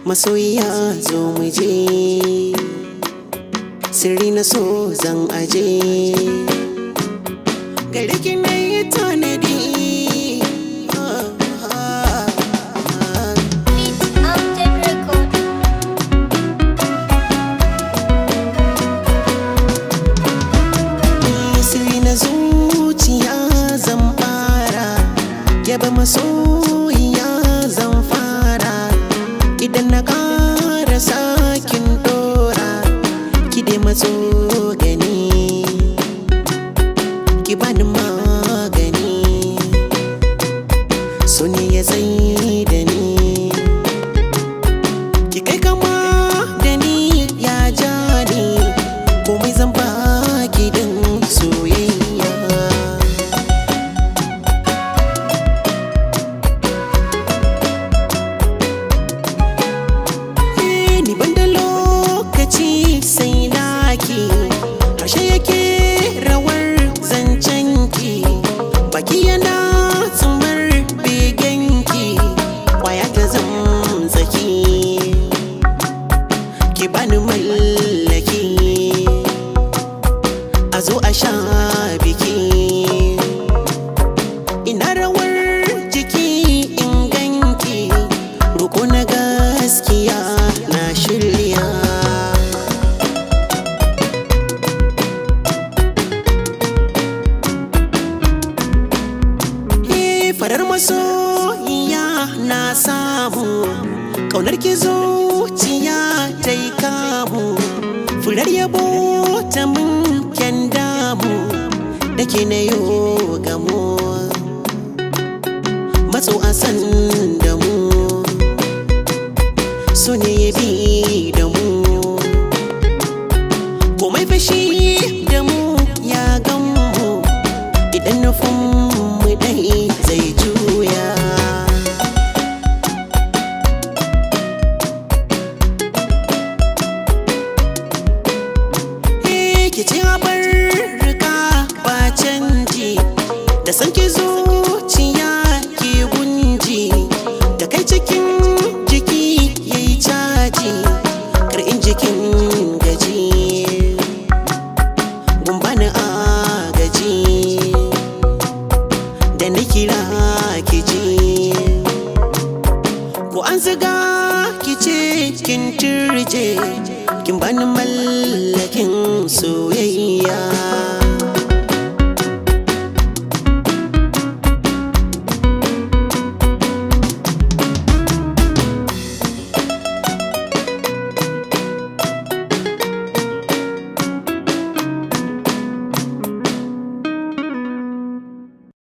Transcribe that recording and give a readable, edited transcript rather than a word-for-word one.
Masoyiya, zo mu je. Sirri na so zan aje. Gare ki na yi tanadi. Beat Amjad Record. Sirri na zuciya zan fara yaba masoyiya, zan fara idan na ƙara sakin dora. Ki dai matso gani, ki bani magani. So ne ya zai da ni, ki kai kama da ni, ya ja ni. Komai zan baki din soyayya. Eh, ni ban da lokaci sai naki. Harshe yake rawar zancenki, baki yana tsumar begenki. Kwaya ta zamzaki, ki bani mallaki. A zo a sha biki. Ina rawar jiki in ganki. Roko na gaskiya na shirya. Eh, farar masoyiya na samu. Ƙaunar ki zuciya ta yi kamu. Furar yabo ta mun kyan damu. Da ke na yo gamo, matso a san da mu. So ne ya bi da mu, komai fashi da mu ya gan mu. Idan nufin mu dai zai juya. Eh, ki ci rika ba canji. Da san ki zuciya ki gunji. Da kai cikin jiki yayi caji. Kar in jikin gaji, gumbani agaji. Da na kira ki ji, ko an ziga ki ce kin turje. Kin bani mallakin soyayya.